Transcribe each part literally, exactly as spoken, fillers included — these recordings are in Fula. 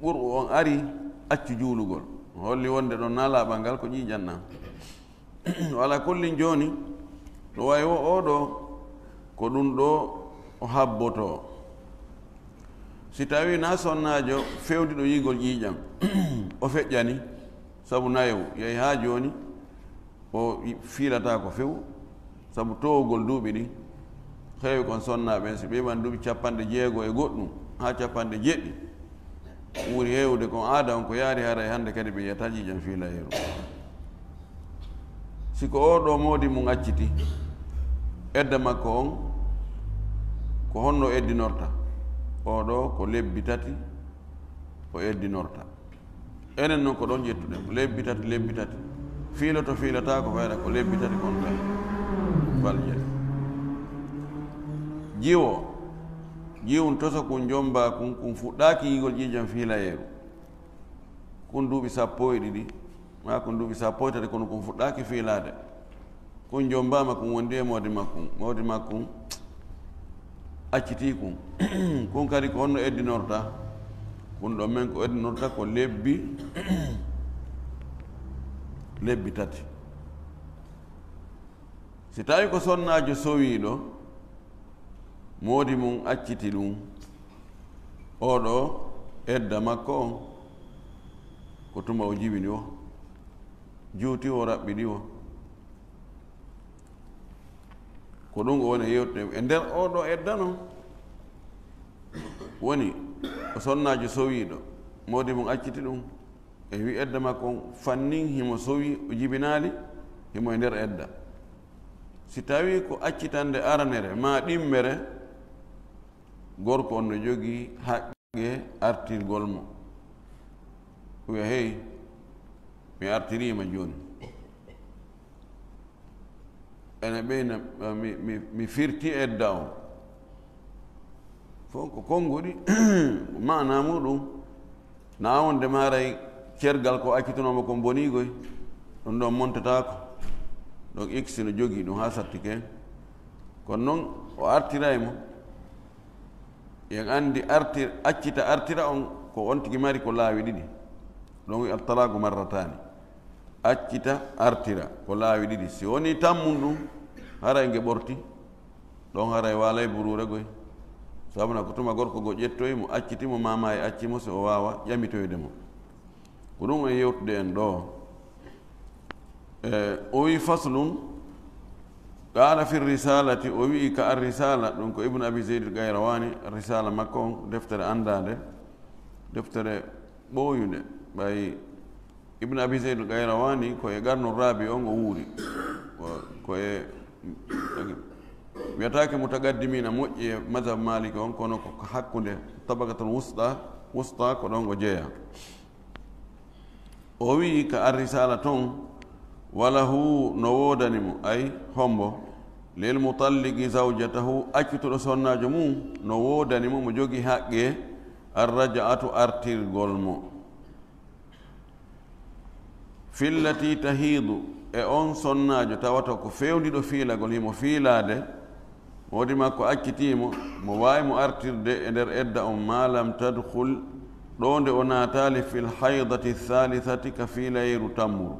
Ɓurɗo on ari, accu juulugol. Holli wonde ɗon na laaɓal ngal ko ƴiiƴan ɗan. Wa alaa kullin, jooni, no wayi wo oo ɗoo, ko ɗun ɗoo o habbotoo. Si tawii na sonnaajo fewndiɗo yi'ugol ƴiiƴan, o feƴƴani, sabu nayewu, yehi haa jooni, o fiilataako few, sabu toowugol duuɓi ɗin, heewi kon sonnaaɓe ɓen, si ɓe ɓan duuɓi capanɗe jeego e goɗɗun haa capanɗe jeɗɗi, ɓuri heewude kon aada on ko yaari, haray hannde kadi ɓe yi'ataa ƴiiƴan fiilayeeru. Si ko oo ɗoo moodi mun acciti, edda makko on, ko honno eddinorta? Oo ɗoo ko lebbi tati o eddinorta. Enen non ko ɗon ƴettuɗen, lebbi tati, lebbi tati. Fiiloto, fiilotaako, ɓayra ko lebbi tati kon tan. Balɗe. Jiwo, jiwun toso kun jombaa kun, kun fuɗɗaaki yi'ugol ƴiiƴan fiilayeeru. Kun duuɓi sappo e ɗiɗi, maa kun duuɓi sappo e tati, kono kun fuɗɗaaki fiilaade. Kun jombaama, kun wondi e moodi makkun. Moodi makkun accitii kun. Kun kadi ko honno eddinorta? Kun ɗon men ko eddinorta ko lebbi, lebbi tati. Si tawii ko sonnaajo sowiiɗo, moodi mun acciti ɗun, oo ɗoo edda makko on, ko tuma o jiwini wo, juuti wo, raɓɓiɗi wo. Ko ɗun o woni e yewtude. E nder oo ɗoo edda non, woni ko sonnaajo sowiiɗo, moodi mun acciti ɗun, e wi'i edda makko on fannin himo sowi, o jibinaali, himo e nder edda. Si tawii ko accitannde aranere maa ɗimmere, gorko on no jogii haqqe artirgol mo. Wi'a, "Hey, mi artirii ma jooni." Ene ɓeyna, mi, mi, mi firti edda on. Fof ko konnguɗi, maanaa muuɗum, na wonde maaray cergal ko accitunoo mo kon bonii koy, ɗum ɗon montataako. Donc, X no jogii ɗum haa sattike. Kono noon, o artiray mo. En anndi artir-, accita artira on ko on tigi mari ko laawi ɗiɗi. Ɗon wi'a talaagu marrataani. Accita artira ko laawi ɗiɗi. Si wonii tammun ɗum, haray nge ɓorti. Ɗon haray waalay buruure goy. Sabuna ko tuma gorko go ƴettoyi mo, acciti mo, maa maayi acci mo, si o waawa ƴamitoyde mo. Ko ɗum en yewtude en ɗoo. E, o wi faslun, qaala fi risalati, o wi'i ka ar risala, ɗum ko Ibn Abi Zayd al Qayrawani, risala makko on, deftere anndaande, deftere ɓooyunde, ɓay Ibn Abi Zayd al Qayrawani ko e qarnu rabi on o wuuri. Ko, ko e, wiyataake mutaqaddimina moƴƴi e madhab Maliki on, kono ko hakkunde tabaqatul wusta, wusta ko ɗon o jeyaa. O wi'i ka ar risala ton, walahu no woodani mo, ay hombo, lil mutalligi zawjatahu, accutuɗo sonnaajo mum, no woodani mo, mo jogi haqqe, ar raja'atu artirgol mo. Fillati tahiidu, e on sonnaajo tawata ko fewndiɗo fiilagol, himo fiilaade, moodi makko accitii mo, mo waawi mo artirde e nder edda on, ma lam tadkhul, ɗo nde o naataali fil haydati thalithati, ka fiilayru tammuru.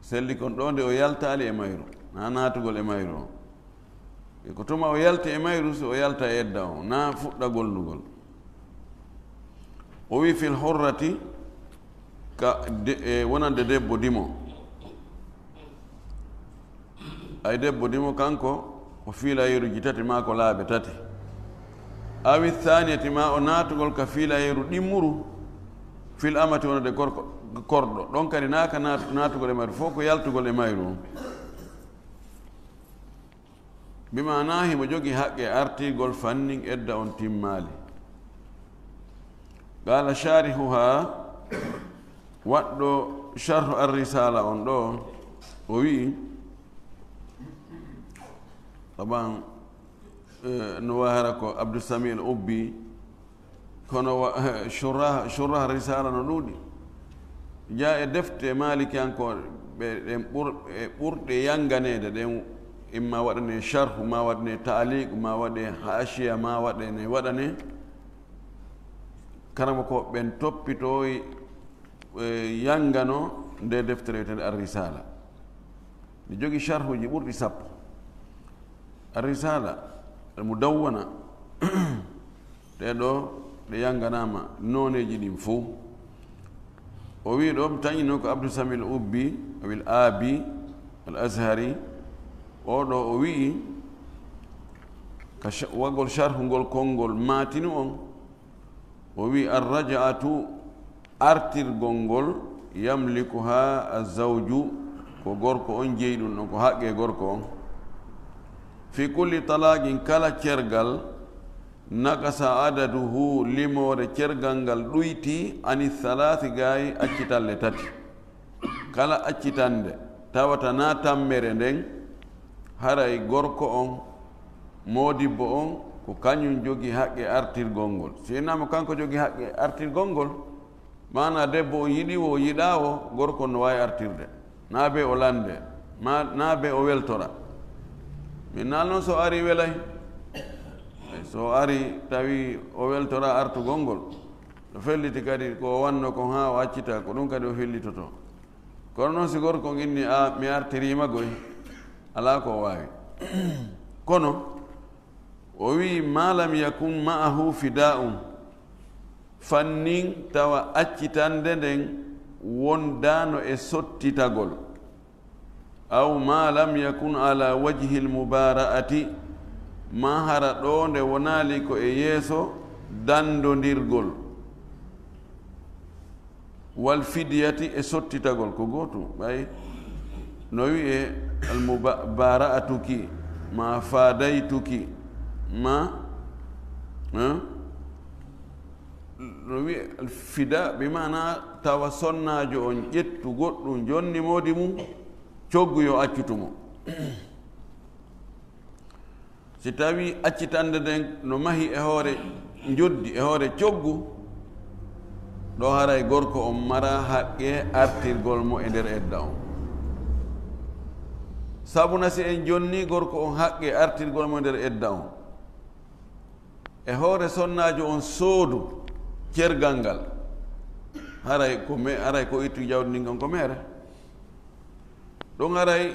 Selli kon ɗo nde o yaltaali e mayru, na naatugol e mayru on. E ko tuma o yalti e mayru, si o yalta e edda on, na fuɗɗa golnugol. O wi fil hurrati, ka de-, e wonande debbo dimo. Ay debbo dimo kanko, ko fiilayeeruji tati maa ko laabi tati. Awi thaniyati maa o naatugol ka fiilayeeru ɗimmuru, fil amati wonande korko, korɗo. Ɗon kadi na ka naat-, naatugol e mayru, fof ko yaltugol e mayru on. Bi maanaa himo jogii haqqe artirgol fannin edda on timmaali. Qaala shaarihuhaa, waɗɗo sharhu ar-risaala on ɗo, o wi'i, taban, eh, no wahara ko Abdul Sami al Ubbi, kono wa-, shurrah, shurrah risaala no ɗuuɗi. Jaa e defte maalikiyankooɓe, ɓe, ɗen ɓur-, e ɓurɗe yannganeede, ɗen imma waɗane sharhu, ma waɗane taaliq, ma waɗe haashiya, ma waɗane, waɗane. Karamokooɓe ɓen toppitoo, e, yanngano nde deftere wiyetende Ar-Risala. Nde jogi sharhuuji ɓurɗi sappo. Ar-Risala, Al-Mudawwana, ɗee ɗoo ɗe yannganaama nooneeji ɗin fow. O wi'i ɗoo, taƴinoo ko Abdou Samil Ubbi, Abil Abi, Al-Azhari, oo ɗoo o wi'i, ka sha-, waggol sharhu ngol konngol maatinu on, o wi'i, "Ar-raja'atu, artirgol ngol, yamlikuha az-zawju, ko gorko on jeyi ɗum ɗon, ko haqqe gorko on. Fi kulli talaqin, kala cergal, naqasa adaduhu, limoore cergal ngal ɗuyti, ani thalathi, gaayi accitalle tati." Kala accitannde tawata na tammere nden, haray gorko on, moodibbo on, ko kañum jogi haqqe artirgol ngol. Si innama kanko jogi haqqe artirgol ngol, maana debbo on yiɗi wo, o yiɗaa wo, gorko on no waawi artirde. Na be o lande, ma, na be o weltora. Min naal noon so ari welay. Ay, so ari tawi o weltora artugol ngol, no felliti kadi ko o wanno kon haa o accita, ko ɗum kadi o fellitoto. Kono noon si gorko on inni, "A, mi artiriima goy," alaa ko o waawi. Kono o wi'i, "Ma lam yakun ma'ahu fida'un," fannin tawa accitande nden wondaano e sottitagol. "Aw ma lam yakun ala wajhil mubara'ati," ma hara ɗoo nde wonaali ko e yeeso dandondirgol. "Wal fidiyati," e sottitagol, ko gootum. Ɓay no wi'e, "Al muba-, bara'atuki, ma fadaytuki, ma," eh? No wi'e al fida, bi maana tawa sonnaajo on ƴettu goɗɗum jonni moodi mum, coggu yo accutu mo. Si tawii accitande nden no mahi e hoore njoddi, e hoore coggu, ɗo haray gorko on mara haqqe artirgol mo e nder edda on. Sabuna si en jonni gorko on haqqe artirgol mo e nder edda on, e hoore sonnaajo on soodu cergal ngal, haray ko me-, haray ko ittu jawdi ndin kon ko meere. Ɗum haray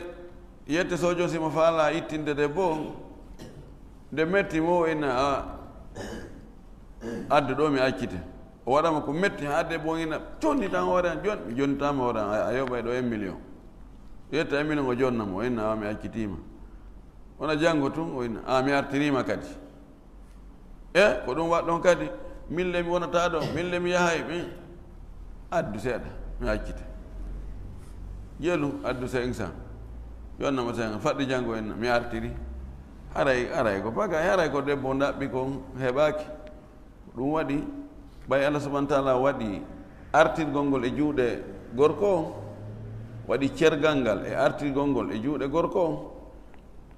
yette soojo si mo faala ittinde debbo on, nde metti mo, o inna, "A, addu ɗo mi accite." O waɗa mo ko metti haa debbo on inna, "Jonnitan hoore an, jon-, mi jonnitaama hoore an, a, a yoɓay ɗo un million." Yetta un million o jonna mo, o inna, "A, mi accitiima." Wona janngo tun, o inna, "A, mi artiriima kadi." E ko ɗum waɗɗon kadi, "Min le mi wonataa ɗo, min le mi yahay, min." Addu seeɗa, mi accite. Jelu, addu cinq cents. Jonna mo cinq cents, faɗɗi janngo en, mi artiri. Haray, haray ko bagay, haray ko debbo on ɗaɓɓi kon heɓaaki. Ɗum waɗi, ɓay Allah subhanahu wa ta'ala waɗi artirgol ngol e juuɗe gorko on, waɗi cergal ngal e artirgol ngol e juuɗe gorko on,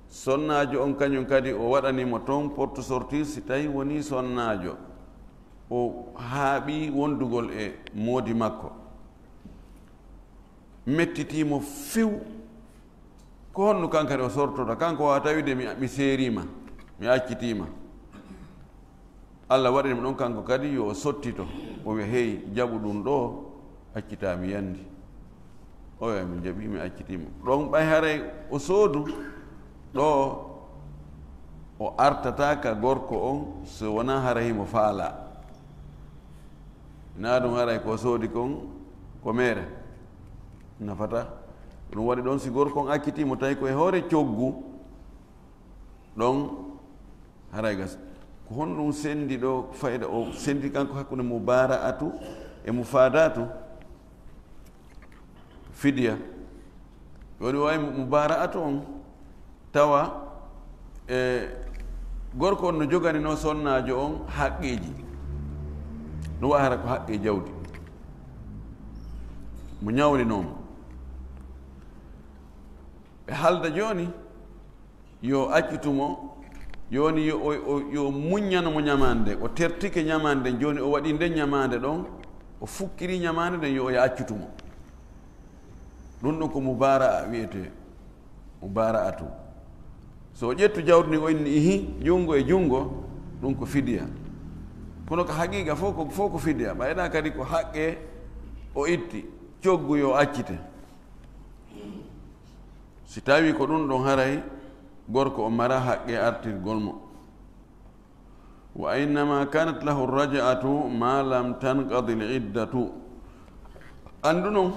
sonnaajo on kañum kadi o waɗani mo toon porte sortie, si tawi woni sonnaajo o haaɓi wondugol e moodi makko, mettitii mo few. Ko honno kankadi o sortota? Kanko o tawi de mi, mi seeriima, mi accitiima. Allah waɗani mo ɗon kanko kadi yo o sottito. O wiya, "Hey, jaɓu ɗum ɗo, accitaa mi yandi." O wiya, "Mi jaɓi, mi accitiima." Ɗon ɓay haray o soodu ɗo o artata ka gorko on, so wonaa hara himo faala. Naa ɗum haray ko soodi kon ko meere nafata. Ɗum waɗi ɗon si gorko on accitiimo tawi ko e hoore coggu, ɗon haray gas. Ko honɗum sendi ɗo fayda o sendi kanko hakkunde mubara'atu e mufadatu? Fidiya. Woni wawi mu-, mubara'atu on tawa, e, gorko on no joganino sonnaajo on haqqeeji. No wawi hara ko haqqe jawdi. Mo ñawlinomo. Ɓe halda jooni, yo accitu mo, jooni yo o, o, yo muññano mo ñamaande nden. O tertike ñamaande nden, jooni o waɗi nden ñamaande ɗon, o fukkiri ñamaande nden, yo o ya accitu mo. Ɗum ɗon ko mubaara'a wiyetee, mubaara'atu. So o ƴettu jawdi ndin, o inni, "Ihi, junngo e junngo," ɗum ko fidiya. Kono ko haqiqa fof ko, fof ko fidiya. Ɓayɗa kadi ko haqqe o itti, coggu yo accite. Si tawi ko ɗum ɗon, haray gorko o mara haqqe artirgol mo. Wa innama kanat lahu raja'atu ma lam tanqadi l iddatu. Anndu noon,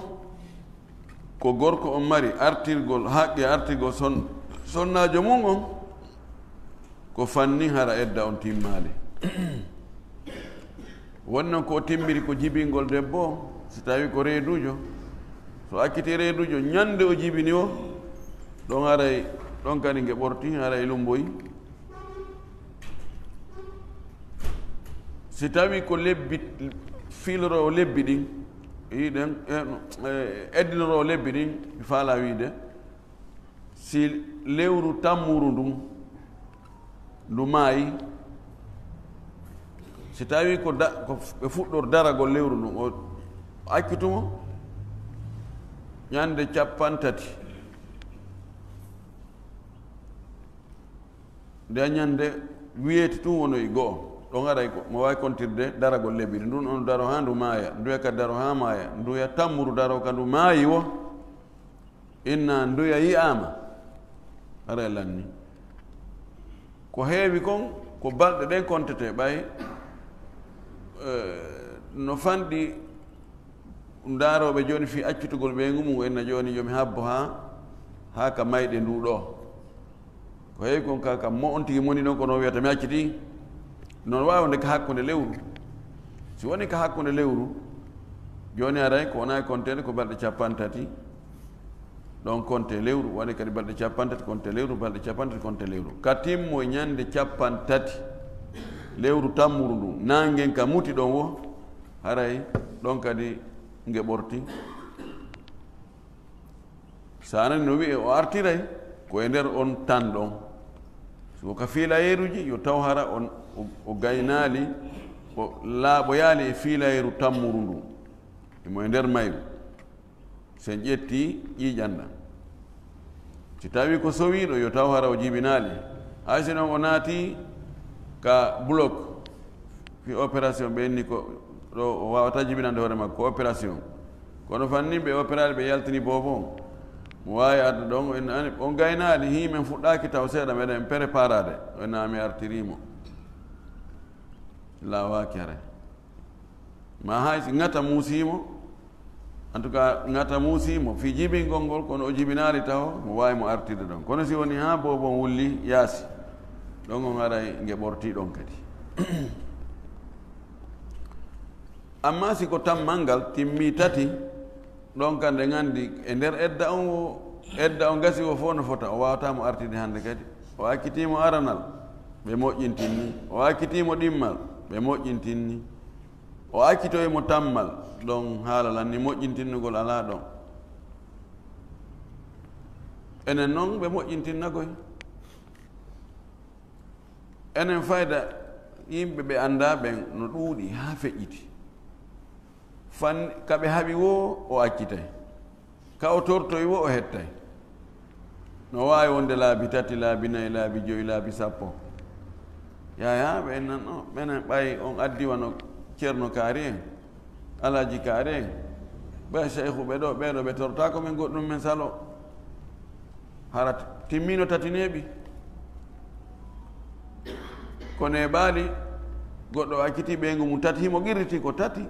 ko gorko on mari artirgol, haqqe artirgol son-, sonnaajo mum on, ko fanni hara edda on timmaali. Woni noon ko o timmiri ko jibingol debbo on, si tawi ko reeduujo, so acciti reeduujo, ñande o jibini o, ɗon haray, ɗon kadi nge ɓorti, haray lumboyi. Si tawi ko lebbi, filoroowo lebbi ɗin, yiɗen, e, e, eddinoroowo lebbi ɗin, mi faala wiide, si lewru tammuru ndun, ndu maayi, si tawi ko da-, ko f-, ɓe fuɗɗor daragol lewru ndun, o accitumo ñande cappanɗe tati. Nde ñande wiyeeti tun wonoyi go'o, ɗon haray ko mo waawi kontirde daragol lebbi ɗin. Ndun on daro haa ndu maaya, nduya ka daro haa maaya, nduya tammuru daro ka ndu maayi wo, inna nduya yi'aama, haray lanni. Ko heewi kon, ko balɗe ɗen kontetee ɓay, eh, no fanɗi. Ndaarooɓe jooni fii accitugol ɓeyngu mum, enna jooni yo mi habbo haa, haa ka mayɗe ndu ɗoo. Ko heewi kon ka, ka mo on tigi moni ɗon, kono o wiyata mi accitii. Noon waawi wonde ka hakkunde lewru. Si woni ka hakkunde lewru, jooni aray ko wonaa e konteede ko balɗe cappanɗe tati. Ɗon konte lewru, waɗi kadi balɗe cappanɗe tati konte lewru, balɗe cappanɗe tati konte lewru. Ka timmo ñande cappanɗe tati lewru tammuru ndu, naangen ka muti ɗon wo, haray ɗon kadi nge ɓorti. Saanani no wi'e o artiray ko e nder on tan ɗon. So ka fiilayeeruuji, yo taw hara on, o, o gaynaali, o laaɓoyaali e fiilayeeru tammuru ndu. Imo e nder mayru. Si en ƴetti ƴiiƴan ɗan. Si tawi ko sowiiɗo, yo taw hara o jibinaali. Hay si non o naati ka bloc, fi opération, ɓe inni ko ɗo o waawata jibinande hoore makko, ko opération. Kono fannin ɓe opéraali, ɓe yaltini boobo on. Mo waawi arde ɗon, en ani, on gaynaali, hii men fuɗɗaaki taw seeɗa, meɗen préparaade. O enna mi artirii mo. Laawaaki haray. Ma hay si ŋata muusii mo, en tout cas, ŋata muusii mo fii jibingol ngol, kono o jibinaali taho, mo waawi mo artirde ɗon. Kono si woni haa boobo on wulli yaasi, ɗon on haray nge ɓortii ɗon kadi. Amma si ko tammal ngal timmii tati, ɗon ka nde nganndi e nder edda on wo, edda on gasi wo fof no fota, o waawataa mo artirde hannde kadi. O accitii mo aranal, ɓe moƴƴintinni. O accitii mo ɗimmal, ɓe moƴƴintinni. O accitoyi mo tammal, ɗon haala lanni, moƴƴintinnugol alaa ɗon. Enen non ɓe moƴƴintinna koy. Enen fayda yimɓe ɓe anndaa ɓen no ɗuuɗi haa feƴƴiti. Fan ka ɓe haɓi woo, o accitay. Ka o tortoyi woo, o hettay. No waawi wonde laabi tati, laabi nayi, laabi joyi, laabi sappo. Yaya, ɓe nan, o, ɓenen ɓay on addi wano Ceerno Kaari en, Alaaji Kaari en, ɓe Seykhu ɓe ɗo, ɓe ɗo ɓe tortaa ko men goɗɗum men salo. Hara timmino tati neeɓi. Ko neeɓaali, goɗɗo acciti ɓeyngu mum tati, himo qirriti ko tati.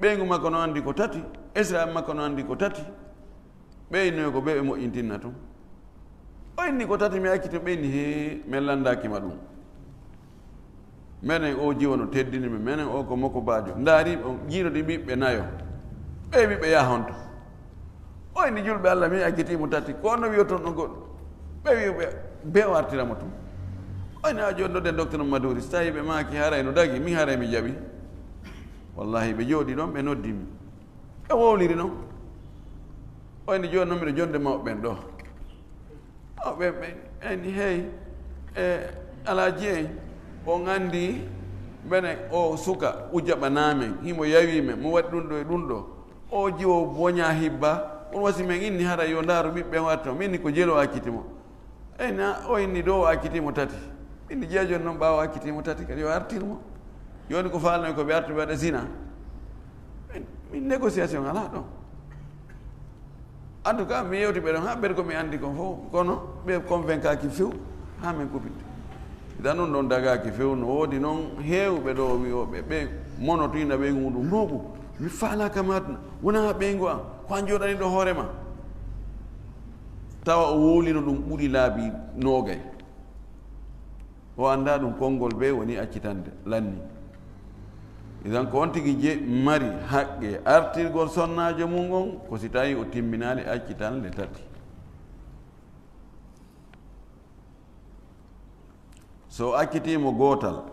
Ɓeyngu makko no anndi ko tati, Israel makko no anndi ko tati. Ɓe innoyo ko ɓe ɓe moƴƴintinna tun. O inni ko tati mi acciti, ɓe inni, "Hee, men lanndaaki ma ɗum. Menen o jiwo no teddini men, menen o ko moko baajo." Ndaari, o jiino ɗi ɓiɓɓe nayo. Ɓe ɓiɓɓe yaha honto? O inni, "Julɓe Allah, mi acciti mo tati. Ko on no wiyoton ɗon goɗɗum?" Ɓe wi'i ɓe, ɓe o artira mo tun. O inni, "A jooni nodden docteur Maduri, si tawi ɓe maaki haray no dagi, mi haray mi jaɓi." Wallahi, ɓe jooɗi ɗon, ɓe noddi mi. Ɓe wowliri non. O inni, "Jooni non miɗo jonde mawɓe ɓen ɗo." O ɓe, ɓe, ɓe inni, "Hey, e, Alaaji en, on anndi, mene o suka, o jaɓanaa men, himo yawi men, mo waɗi ɗum ɗo e ɗum ɗo. O jiwo boña hibba, on wasi men inni hara yo ndaaru ɓiɓɓe o arta, min ni ko jelo acciti mo." Eyna, o inni ɗo o acciti mo tati. Min ni jeejon non ɓaawo acciti mo tati, kadi o artir mo. Jooni ko faalnoy ko ɓe arti ɓe waɗa zina. Min, min négociation alaa ɗon. En tout cas, mi yewti ɓe ɗon, haa ɓen ko mi anndi kon fof, kono ɓe convaincaki few, haa min kupinte. Idan ɗum ɗon dagaaki few, no woodi noon heewɓe ɗo wi'ooɓe, ɓe monotiina ɓe muuɗum, "Mooɓu, mi faalaaka maatna, wonaa ɓeyngu am, ko an jooɗani ɗo hoore ma." Tawa o wowlino ɗum ɓuri laabi noogay. O anndaa ɗum konngol bee woni accitande, lanni. Idan ko on tigi je mari haqqe artirgol sonnaajo mum on, ko si tawi o timminaali accitande tati. So o accitii mo gootal,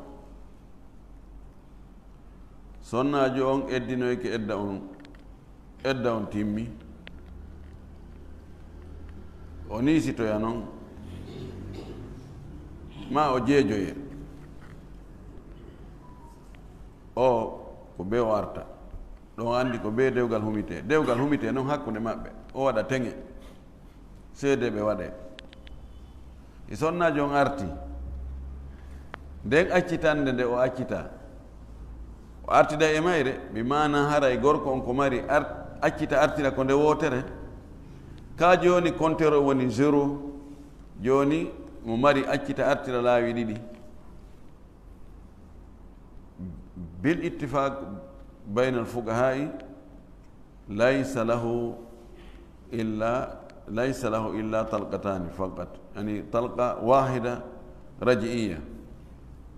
sonnaajo on eddinoyke edda on, edda on timmi, o niisitoya non, ma o jeejoye. O ko bee o arta. Ɗon anndi ko bee dewgal humitee. Dewgal humitee non hakkunde maɓɓe. O waɗa teŋe. Seedeeɓe waɗee. E sonnaajo on arti. Nden accitande nde o accita. O artida e mayre, bi maana haray gorko on ko mari art-, accita artira ko nde wootere. Ka jooni kontere o woni zéro. Jooni mo mari accita artira laawi ɗiɗi. Bil ittifaq bayna al fuqaha'i, laysa lahu illa, laysa lahu illa talqatani faqat. Yani talqa wahida raj'iyya.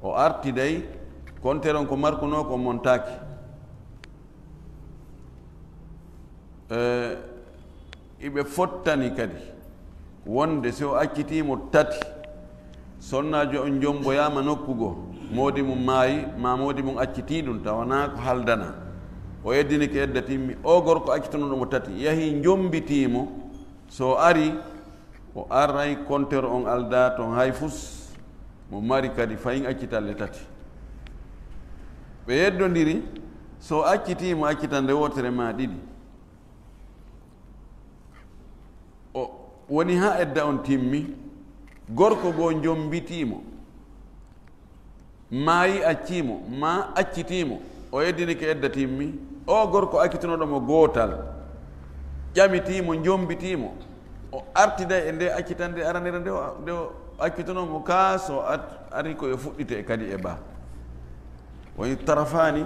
O arti dey, kontere on ko markuno ko montaaki. Eh, iɓe fottani kadi wonde si o accitii mo tati, sonnaajo on jomboyaama nokku goo, moodi mum maayi, ma moodi mum accitii ɗum, tawanaa ko haldana. O eddinike edda timmi, o gorko accitunooɗo mo tati, yahii njombitii mo, so o arii, o aray kontere on aldaa ton hay fus, mo mari kadi fayin accitalle tati. Ɓe yeddondiri, so o accitii mo accitande wootere ma ɗiɗi. O woni haa edda on timmi, gorko goo njombitii mo, maayi accii mo, ma accitii mo, o eddinike edda timmi, o gorko accitunooɗo mo gootal, ƴamitii mo, njombitii mo, o artida e nde accitande aranere nde o, nde o accitunoo mo, kaa so at-, ari ko yo fuɗɗite kadi e baa. Woni tarafaani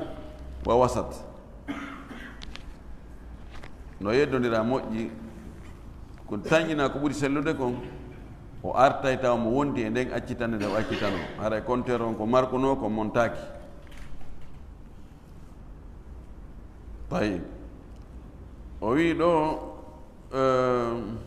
wa wasat. No yeddondira moƴƴi, ko tanƴinaa ko ɓuri sellude kon, o artay tawa mo wondi e nden accitande nde o accitanoo. Haray kontere on ko markunoo, ko montaaki. Tayyib. O wi'i ɗo, ehm,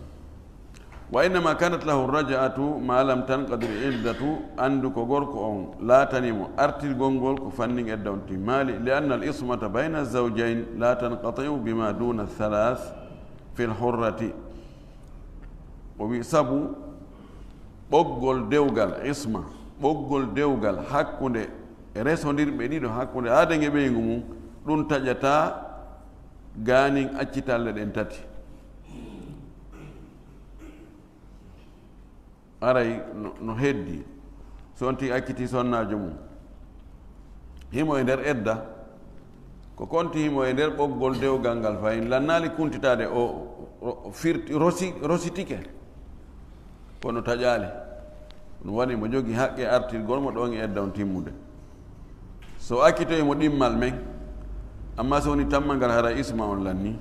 "Wa innama kanat lahu raja'atu ma lam tanqadi al-iddatu", anndu ko gorko on laatani mo artirgol ngol ko fannin edda on timmaali, "li anna al-ismata bayna az-zawjayn la tanqati'u bima duna ath-thalath fi al-hurrati." O wi sabu ɓoggol dewgal, isma, ɓoggol dewgal hakkunde resondirɓe ɗiɗo, hakkunde aaden e ɓeyngu mum, ɗum taƴataa gaanin accitalle ɗen tati. Aray no, no heddi, so on tigi accitii sonnaajo mum, himo e nder edda, ko konti himo e nder ɓoggol dewgal ngal, fayin lannaali kuntitaade o, o, o firti, rosi-, rositike, kono taƴaali. Ɗum woni mo jogi haqqe artirgol mo ɗon e edda on timmude. So accitoyi mo ɗimmal men, amma so woni tammal ngal hara isma on lanni.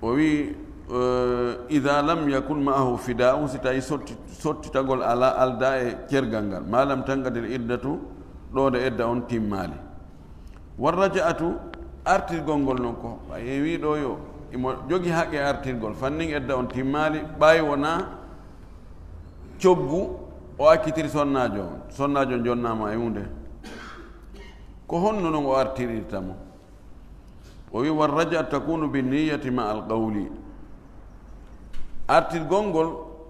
O wi, eh, "Idha lam yakun ma'ahu fida'un", si tawi sotti-, sottitagol ala, alda e cergal ngal. "Ma lam tanqadi al-iddatu", ɗo nde edda on timmaali. "War raja'atu", artirgol ngol non ko, ɓay en wi ɗo yo, imo jogi haqqe artirgol, fannin edda on timmaali, ɓay wona coggu o accitiri sonnaajo on, sonnaajo on jonnaama e huunde. Ko honno non o artirirta mo? O wi, "War raja takunu bi niyyati ma al qawli." Artirgol ngol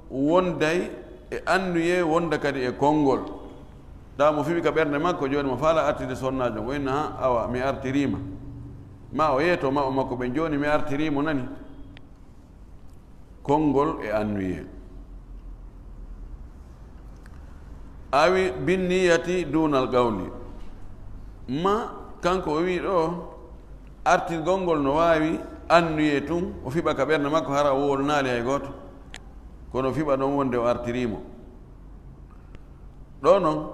wonday e annuye, wonda kadi e konngol. Tawa mo fiɓi ka ɓernde makko, jooni mo faala artirde sonnaajo, o inna, "Ha, awa, mi artiriima." Ma o yeeto ma o makko ɓen, "Jooni mi artiriimo, nani?" Konngol e annuye. Awi binniyati dunal qawli. Ma kanko o wii ɗo, artirgol ngol no waawi annuyee tun, o fiɓa ka ɓernde makko hara o wowlanaali hay gooto. Kono o fiɓa ɗon wonde o artirii mo. Ɗo non,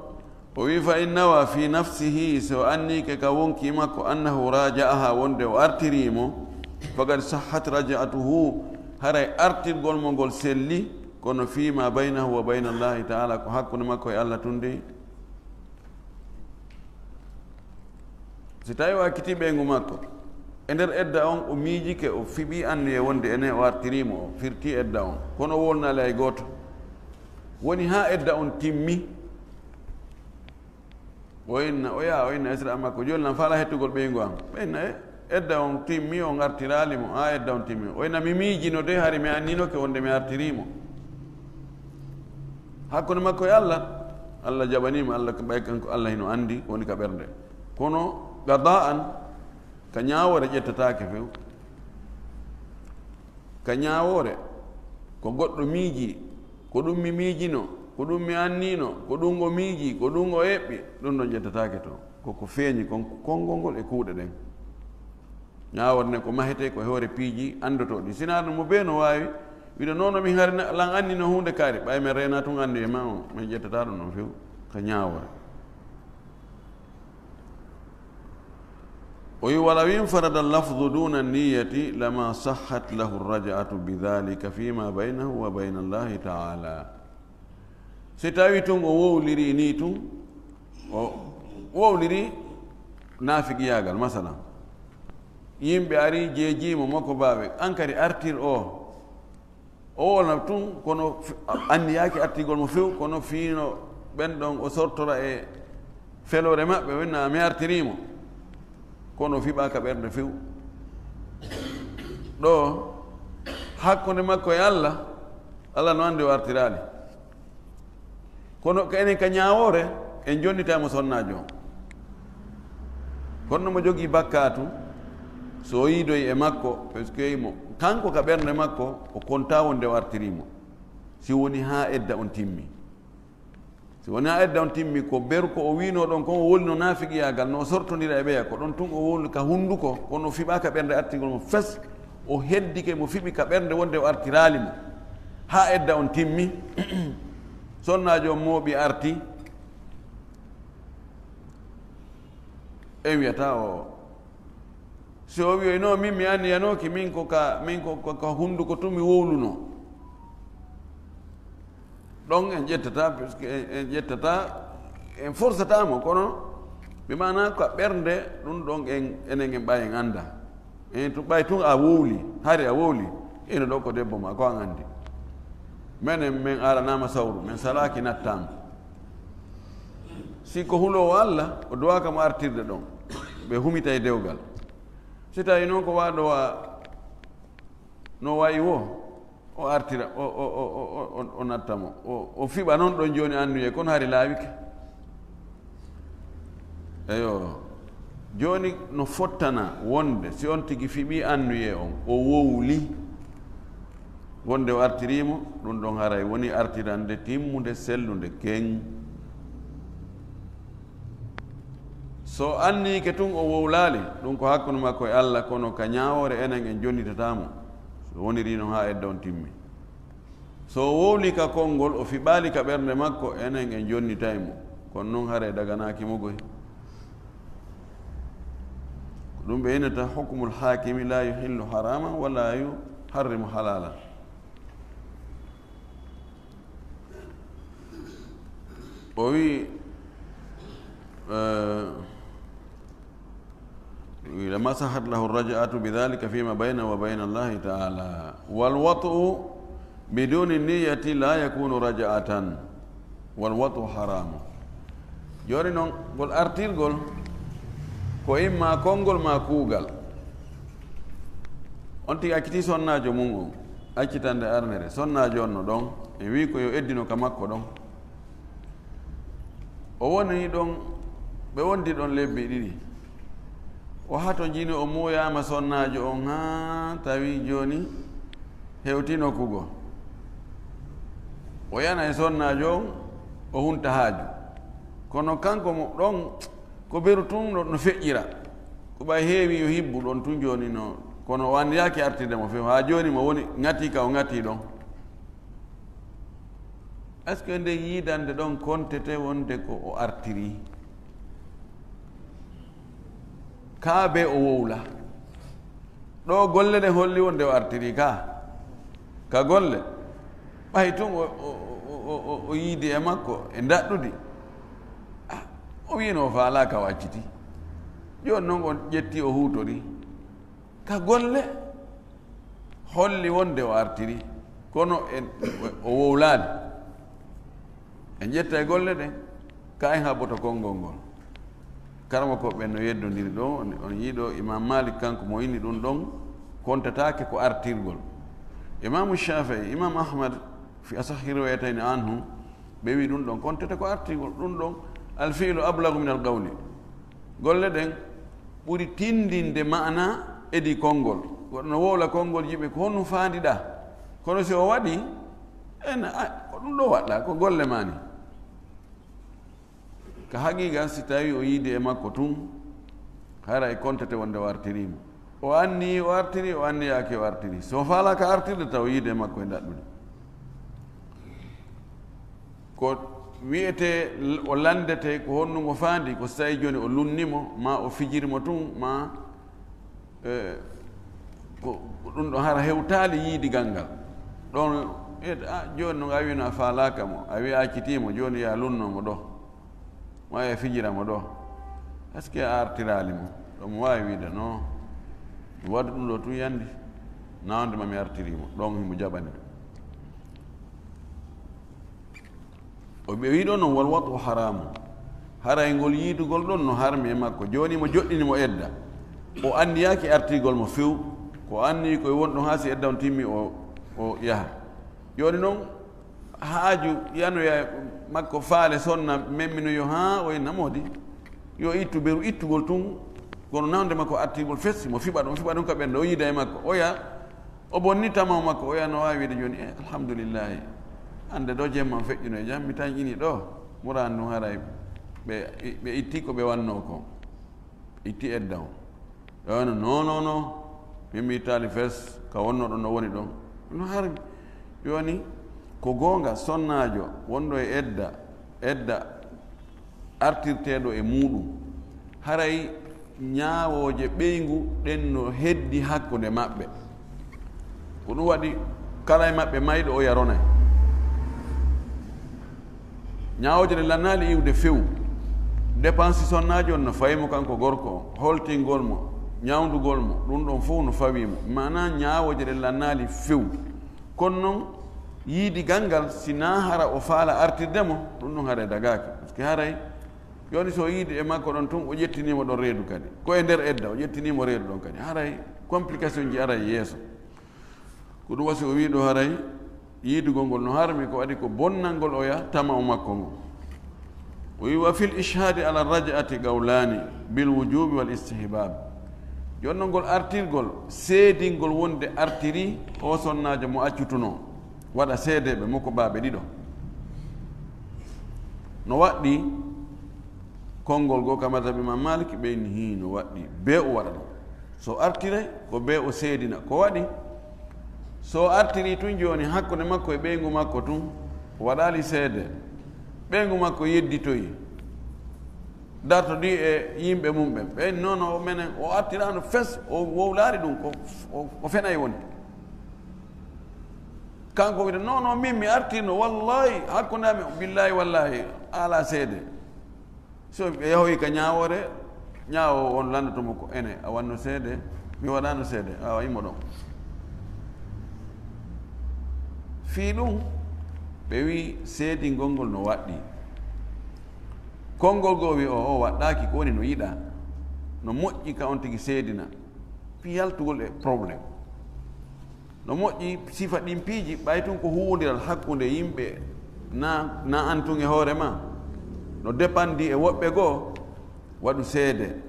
o wii, "Fa in nawa fi nafsihi", so anniike ka wonkii makko, "annahu raja'aha", wonde o artirii mo, "faqad sahhat raja'atuhu", haray artirgol mo ngol selli, kono "fima baynahu wa bayna Allahi ta'ala", ko hakkunde makko e Allah tun de. Si tawi o accitii ɓeyngu makko, e nder edda on o miijike, o fiɓii anniye wonde ene o artirii mo, o firtii edda on, kono o wowlanaali hay gooto. Woni haa edda on timmi, o inna, o yaha, o inna esra makko, "Jooni lan faalaa hettugol ɓeyngu an?" Ɓe inna, "E, edda on timmi, on artiraali mo." "Haa edda on timmi?" O inna, "Mi miijino de, hari mi anninoke wonde mi artirii mo." Hakkunde makko e Allah, Allah jaɓanii mo, Allah, ɓay kanko Allah hino anndi ko woni ka ɓernde. Kono qada'an, ka ñaawoore ƴettataake few. Ka ñaawoore, ko goɗɗo miijii, ko ɗum mi miijino, ko ɗum mi anniino, ko ɗum o miijii, ko ɗum o eɓɓi, ɗum ɗon ƴettataake toon. Ko ko feeñi kon, konngol ngol e kuuɗe ɗen. Ñaawoore nden ko mahetee ko e hoore piiji anndotooɗi. Sinaa ɗum mo bee no waawi wiide, "Noon no mi hari na-, lan annino huunde kaari, ɓay men reenaa tun anniyee ma on, men ƴettataa ɗum ɗon few ka ñaawoore." O wi, "Walaw infarada lafdu duna niyati lama sahhat lahu raja'atu bidhalika fima baynahu wa bayna Allahi ta'ala." Si tawi tun o wowliri ni tun, o wowliri naafigiyaagal, masalan, yimɓe ari jeejimo mo ko baawe, an kadi artir o, o wona tun, kono f-, anniyaaki artigol mo few, kono fiino ɓen ɗon o sortora e feloore maɓɓe, o inna, "Mi artirii mo." Kono o fiɓaaka ɓernde few. Ɗo, hakkunde makko e Allah, Allah no anndi o artiraali. Kono ko enen ka ñaawoore, en jonnitay mo sonnaajo on. Kono mo jogii bakkaatu, so o yiidoyi e makko, parce que mo, kanko ka ɓernde makko, o kontaa wonde o artirii mo. Si woni haa edda on timmi. Si woni haa edda on timmi, ko beru ko o wiinoo ɗon, kon o wolino naafiqiyaagal, no o sortondira e ɓeya, ko ɗon tun o woni ka hunduko, kono o fiɓaaka ɓernde artigol mo fes, o heddike mo fiɓi ka ɓernde wonde o artiraali mo. Haa edda on timmi, sonnaajo on mooɓi arti, en wiyata o, si o wiyoy, "No, min mi anniyanooki, min ko ka, min ko, ko ka hunduko tun mi wowluno." Ɗon en ƴettata, parce que en, en ƴettata, en forsata mo, kono bi maana ko ɓernde ɗum ɗon en, enen en ɓay en annda. En tu ɓay tun a wowli, hari a wowli, ino ɗo ko debbo ma, ko an anndi. Menen, men aranama sawru, men salaki nattama. Si ko huloowo Allah, o duwaka mo artirde ɗon. Ɓe humitay dewgal. Si tawi noon ko waɗo wa, no wayi wo, o artira, o, o, o, o, o, o natta mo. O, o fiɓa noon ɗon jooni annuye, kono hari laawike. Eyo, jooni no fottana wonde si on tigi fiɓi annuye on, o wowli wonde o artirimo, ɗum ɗon haray woni artirande timmunde, sellunde keŋ. So anniike tun o wowlaali, ɗum ko hakkunde makko e Allah, kono ka ñaawoore enen en jonnitataa mo. So woniri noon haa edda on timmi. So o wowli ka konngol, o fiɓaali ka ɓernde makko, enen en jonnitay mo. Kono noon haray daganaaki mo goy. Ko ɗum ɓe innata hukmul haakimi la yuhillu haraman wa la yuharrimu halalan. O wi, eh, wi, "Lama sahat lahu raja'atu bi dhalika fima bayna wa bayna Allahi ta'ala. Wal wat'u biduni niyyati la yakunu raja'atan. Wal wat'u haramu." Jooni noon, ngol artirgol ko imma konngol ma kuugal. On tigi accitii sonnaajo mum on, accitande arnere. Sonnaajo on no ɗon, e wii ko yo eddino ka makko ɗon. O woni ɗon, ɓe wondi ɗon lebbi ɗiɗi. O hato jini, o muuyaama sonnaajo on, haa tawi jooni hewti nokku goo. O yana e sonnaajo on, O hunta haaju. Kono kanko mo ɗon, ko beru tun no, no feƴƴira. Ko ɓay heewi yo hibbu ɗon tun jooni no, kono o anndiyaaki artirde mo few. Haa jooni mo woni ŋati ka o ŋati ɗon. Est-ce que nden yiidande ɗon kontete wonde ko o artiri? Kaa be o wowla. Ɗo golle ɗen holli wonde o artiri ka, ka golle. Ɓay tun o, o, o, o, o yiidi e makko e ndaɗɗudi. Ah, o wiino o faalaaka o acciti. Jooni non o ƴetti o huutori. Ka golle holli wonde o artiri, kono en, o wowlaali. En ƴetta e golle ɗen, ka en haɓoto konngol ngol. Karamokooɓe ɓen no yeddondiri ɗo, on, on yiɗo Imam Malik kanko mo inni ɗum ɗon, kontataake ko artirgol. Imamu Shafi'i, Imam Ahmad, fi asahi riwayatayni anhu, ɓe wi ɗum ɗon, kontete ko artirgol, ɗum ɗon, al fi'lu ablagu min al qawli. Golle ɗen ɓuri tindinde maana edi konngol. Goɗɗo no wowla konngol jiɓe, ko honno faandiɗa? Kono si o waɗi, en, a, ko ɗum ɗo waɗɗa, ko golle ma ni. Ka haqiqa, si tawi o yiidi e makko tun, hara e kontete wonde o artirimo. O anni o artiri, o anniyaaki o artiri. So faalaaka artirde, taw yiide makko e ndaɗɗude. Ko wiyete o landete, ko honno mo faandi, ko so tawi jooni o lunnimo, ma o fijirimo tun, ma, eh, ko, ko ɗum ɗon hara hewtaali yiidigal ngal. Ɗon, eh, a, jooni no a wiino a faalaaka mo, a wi a accitiimo, jooni ya lunno mo ɗo. Ma ya fijira mo ɗo. Est-ce que a artiraali mo? Ɗo mo waawi wiide, "Non. Mi waɗu ɗum ɗo tun yandi. Na wonde ma mi artirii mo." Ɗon himo jaɓani. O ɓe wiɗo non, "Wal wat'u haramu." Haray ngol yiidugol ɗon no harmi e makko. Jooni mo joɗɗini mo edda. O anniyaaki artirgol mo few. Ko anni koye won ɗon haa si edda on timmi o, o yaha. Jooni non, haaju yanoya makko faale sonna memminoyo haa o inna moodi. Yo ittu beru ittugol tun, kono nawde makko artirgol fes, mo fiɓa ɗum, fiɓa ɗum ka ɓernde, o yiida e makko. Oya, o bonni tama makko, oya no waawi wiide jooni, "Eh, alhamdulillahi. Hannde ɗo jemma feƴƴuno e jam, mi tañƴini ɗo." Muraan ɗum haray ɓe, ɓe itti ko ɓe wannoo ko. Itti edda on. Yo no, "Non, non, non. Min mi ittaali fes, ka wonno ɗon no woni ɗon." No harmi. Jooni, ko goonga, sonnaajo wonɗo e edda, edda artirteeɗo e muuɗum, haray ñaawooje ɓeyngu ɗen no heddi hakkunde maɓɓe. Ko ɗum waɗi kala e maɓɓe mayɗo o yaronay. Ñaawooje ɗen lannaali iwde few. Dépense sonnaajo on no fawi mo kanko gorko on, holtingol mo, ñawndugol mo, ɗum ɗon fow no fawi mo. Maanaa ñaawooje ɗen lannaali few. Kono non, yiidigal ngal, si naa hara o faala artirde mo, ɗum ɗon haray dagaaki. Parce que haray, jooni so o yiidi e makko ɗon tun, o ƴettiniimo ɗon reedu kadi. Ko e nder edda, o ƴettiniimo reedu ɗon kadi. Haray, complication ji aray yeeso. Ko ɗum wasi o wii ɗo haray, yiidugol ngol no harmi ko adi ko bonnangol oya tama o makko ngo. O wi, "Wa fil ishhadi ala raj'ati qawlani bil wujubi wal istihbab." Jooni non ngol artirgol, seedingol wonde artiri o sonnaajo mo accutuno, waɗa seedeeɓe mo ko baaɓe ɗiɗo. No waɗɗi konngol goo ka madhab Imam Malik, ɓe inni hii no waɗɗi, be o waɗa ɗum. So artiray, ko be o seedina ko waɗi. So artiri tun jooni hakkunde makko e ɓeyngu makko tun, o waɗaali seede. Ɓeyngu makko yedditoyi. Dartodi e yimɓe mum ɓen. Ɓe, "Non, non, o menen, o artiraano fes, o wowlaali ɗum, ko, o, o fenay woni." Kanko wiide, "Non, non, min mi artirno, wallahi, hakkunde amen, billahi, wallahi, ala seede." So ɓe yahoyi ka ñaawoore, ñaawo on landoto mo ko, "Ene, a wanno seede?" "Mi waɗaano seede." "Awa, immo ɗon." Fii ɗum, ɓe wi seedingol ngol no waɗɗi. Konngol goo wi, "O, o waɗɗaaki, ko woni no yiɗaa." No moƴƴi ka on tigi seedina. Fii yaltugol e problème. No moƴƴi sifa ɗin piiji, ɓay tun ko huuwondiral hakkunde yimɓe, na, na an tun e hoore ma. No depandi e woɓɓe goo, waɗu seede.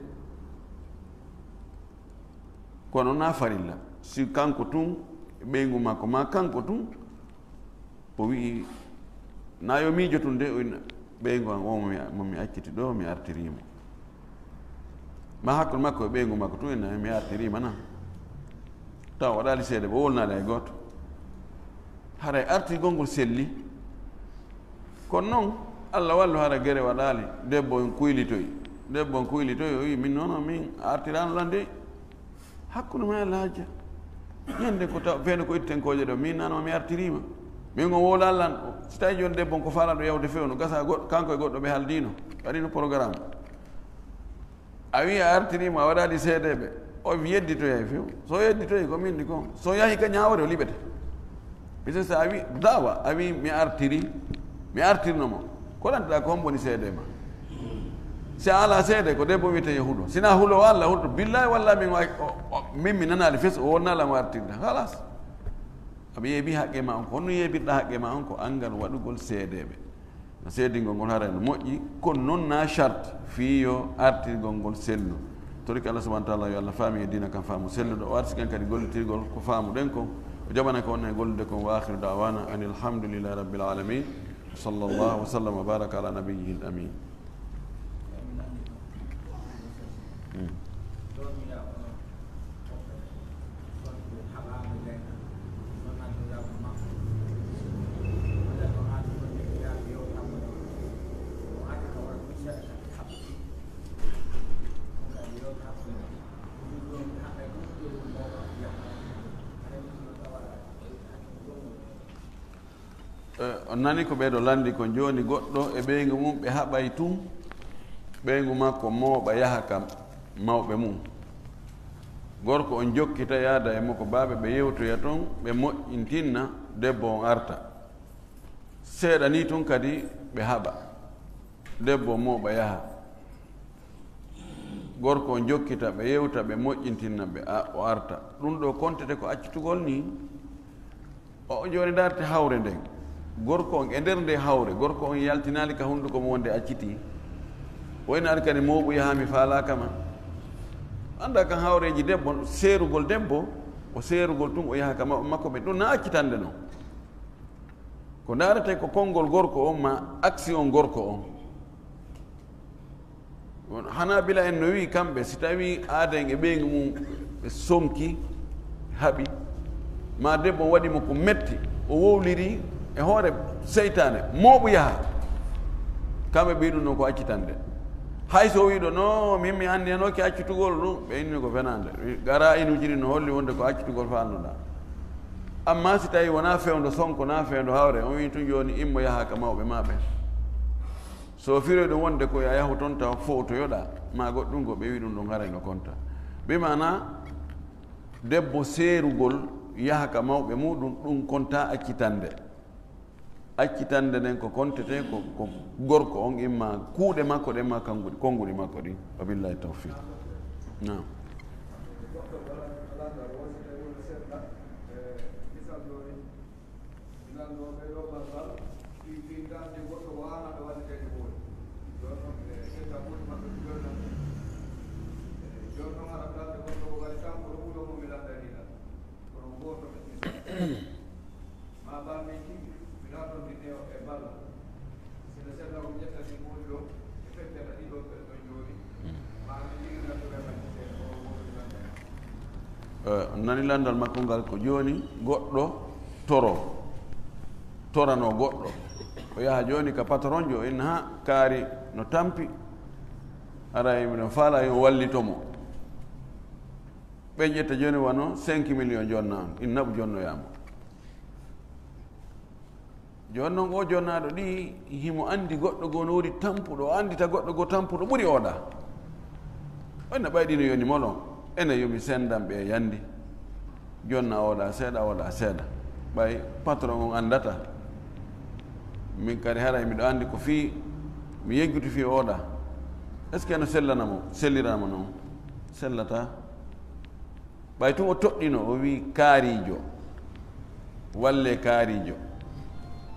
Kono na farilla. Si kanko tun, e ɓeyngu makko, ma kanko tun, o wi'i, Na yo miijo tun de, o inna ɓeyngu an o mo mi, mo mi acciti ɗo, mi artiriimo. Ma hakkunde makko e ɓeyngu makko tun, inna mi artiriima na. Taw waɗaali seede, ɓe wolnaali hay gooto. Haray artirgol ngol selli. Kono non, Allah wallu, hara gere waɗaali. Debbo on kuylitoyi. Debbo on kuylitoyi, o wi, "Min noon, min artiraano lan de." Hakkunde ma e Alla hajja. Ñande ko taw, feeno ko itteten kooƴe ɗo, min nano mi artiriima. Min on wowla Alla, si tawi jooni debbo on ko faalaaɗo yawde fewno, gasa goɗɗo, kanko e goɗɗo ɓe haldiino, waɗiino programme. A wi a artiriima, a waɗaali seedeeɓe, o yedditoyay few. So yedditoyi ko min ni kon. So yahi ka ñaawore, o liɓete. Misal, so a wi, daawa, a wi, "Mi artiri, mi artirno mo." Ko lantoɗaa ko, "Hombo woni seede ma?" Si a alaa seede, ko debbo wiyete yo hulo. Si na hulo Alla, hulto, "Billahi, wallahi, min wa-, o, o, min mi nanaali fes, o wonnaa lan o artirde." Halas. Aɓe yeebi haqqe ma on. Ko honno yeebirɗaa haqqe ma on? Ko anngal waɗugol seedeeɓe. No seedingol ngol haray no moƴƴi, kono non na charte fii yo artirgol ngol sellu. Torike Allah subhanahu wa ta'ala yo Allah faami e diina kan faamu selluɗo, o arsiki en kadi gollitirgol ko faamuɗen kon, o jaɓana ko on e gollude kon. Wa akhiru da'wana anil hamdulillahi rabbil alamin. Wa sallallahu wa sallam wa baraka ala nabiyyihil amin. Eh, on nani ko ɓeeɗo lanndi kon jooni, goɗɗo e ɓeyngu mum ɓe haɓay tun, ɓeyngu makko mooɓa yaha ka mawɓe mum. Gorko on jokkita yaada e makko baaɓe, ɓe yewtoya ton, ɓe moƴƴintinna, debbo on arta. Seeɗa ni tun kadi ɓe haɓa, debbo on mooɓa yaha. Gorko on jokkita ɓe, yewta ɓe, moƴƴintinna ɓe, a, o arta. Ɗun ɗo kontete ko accitugol ni. O, jooni ndaarte hawre nden. Gorko on e nder nde hawre, gorko on yaltinaali ka hunduko mum wonde acciti. O ina ari kadi mooɓu yaha mi faalaaka ma. Annda kan hawreeji debbo, seerugol debbo, o seerugol tun o yaha ka ma-, makko ɓe. Ɗun na accitande non. Ko ndaarete ko konngol gorko on ma action gorko on. Hanaabila en no wi'i kamɓe, si tawii aada en e ɓeyngu mum ɓe sonki, haɓi, ma debbo waɗi mo ko metti, o wowliri e hoore seytaane, mooɓu yaha. Kamɓe ɓe ɗun non ko accitande. Hay so o wi'i ɗo, "No, min mi anndiyanoke accitugol ɗun," ɓe inni ko fenaande. Wi-, qaraa'inuuji ɗin no holli wonde ko accitugol faalnoɗaa. Amma si tawii wonaa fewndo sonko, naa fewndo hawre, on wi'i tun jooni immo yaha ka mawɓe maa ɓen. So firoy ɗun wonde ko yo a yahu ton taw fowtoyoɗaa, maa goɗɗun goo, ɓe wi'i ɗun ɗon haray no konta. Bi maanaa, debbo seerugol yaha ka mawɓe muɗum, ɗun kontaa accitande. Accitande nden ko kontete ko, ko gorko on imma kuuɗe makko ɗen maa konnguɗi, konnguɗi makko ɗin. Wa billahi tawfiq. Naam. Minan ɗo ɓe ɗo balbal, fii, fii darnde goɗɗo ko haanaa ɓe wallitede ɓooli. Jooni noon, e ƴetta ɓooli maɓɓe ko jooni noon. E jooni noon, haɗa darnde goɗɗo ko kadi kanko ɗo ɓuuɗo mo mi lanndaniɗa. Kono gooto ɓe misal. Ma bal min tigi, mi dartondine o e balla. Sila sella ko ƴetta ɗi ɓooli ɗo, e feccata ɗi ɗo ɓe ɗon jooni. Eh, nani lanndal makko ngal ko jooni goɗɗo toro, toranoo goɗɗo, o yaha jooni ka patronjo, inna ha kaari no tampi, aray miɗo faala yo wallito mo. Ɓe ƴetta jooni wano cinq millions jonna on, in naɓu jonnoyaa mo. Jooni noon, oo jonnaaɗo ɗi, himo anndi goɗɗo goo no woodi tampuɗo, o anndita goɗɗo goo tampuɗo ɓuri oɗa. O ina ɓay ɗi no yoni molon, ene yo mi senndan ɓe e yanndi. Jonna oɗa seeɗa, oɗa seeɗa. Ɓay patron on anndata. Min kadi haray miɗo anndi ko fii, mi yejjuti fii oɗa. Est-ce que no sellana mo? Sellirana mo noon? Sellataa. Ɓay tun o toɗɗino, o wi'i, "Kaariijo, wallee kaariijo."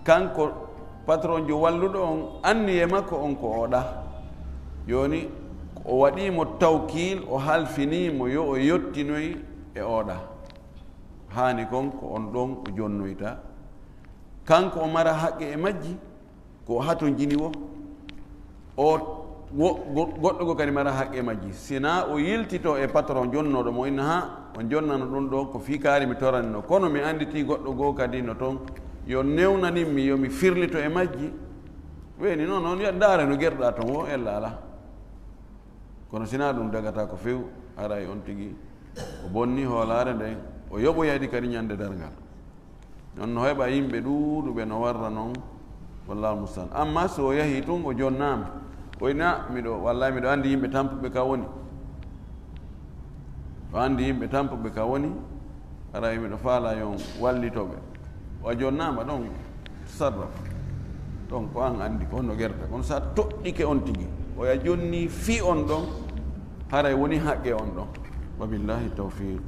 Kanko patronjo walluɗo on, anniye makko on ko oɗa. Jooni, o waɗii mo tawkiil, o halfinii mo yo o yottinoy e oɗa. Haani kon ko on ɗon o jonnoyta. Kanko o mara haqqe e majji, Ko hatonjini wo o wo- go- goɗɗo go kadi mara haqqe majji. Sina o yiltito e patron jonnooɗo mo inna ha on jonnano ɗum ɗo ko fii kaari mi toranino, kono mi annditi goɗɗo goo kadi no toon, yo newnanin mi, yo mi firlito e majji. Weeni noon, noon yo ndaare no gerɗa toon wo ella alaa. Kono sina ɗum dagata ko few, haray on tigi o bonni hoolaare nden, o yoɓoyaydi kadi ñande darngal. Noon no heɓa yimɓe ɗuuɗuɓe no warra noon. Wallahu mustaan. Amma so o yahii tun o jonnaama, o ina miɗo wallahi miɗo anndi yimɓe tampuɓe ka woni. O anndi yimɓe tampuɓe ka woni. Haray miɗo faala yon wallitoɓe. O jonnaama ɗon sarraf. Ɗon ko an anndi ko honno gerta. Kono sa toɗɗike on tigi, o ya jonni fii on ɗon, haray woni haqqe on ɗon. Wa billahi tawfiq.